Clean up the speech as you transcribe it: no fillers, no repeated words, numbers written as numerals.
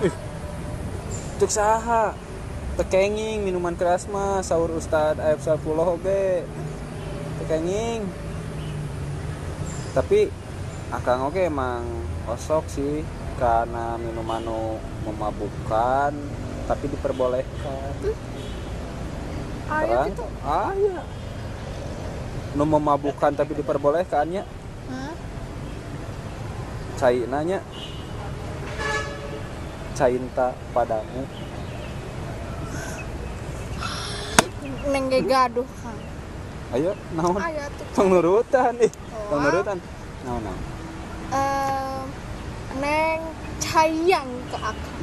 Ih. Cek saha? Teu kenging minuman keras mah saur Ustad Aep Saifullah oge. Teu kenging. Tapi akang oge emang osok sih karena minuman nu memabukkan tapi diperbolehkan. Aya gitu. Aya. Nu memabukkan tapi diperbolehkan nya. Hah? Cai nanya. Cinta padamu. Neng ge gaduh Kang. Ayo naon? Aya tuh. Tong nurutan ih. Tong nurutan. Naon naon? Neng cayang ke akang.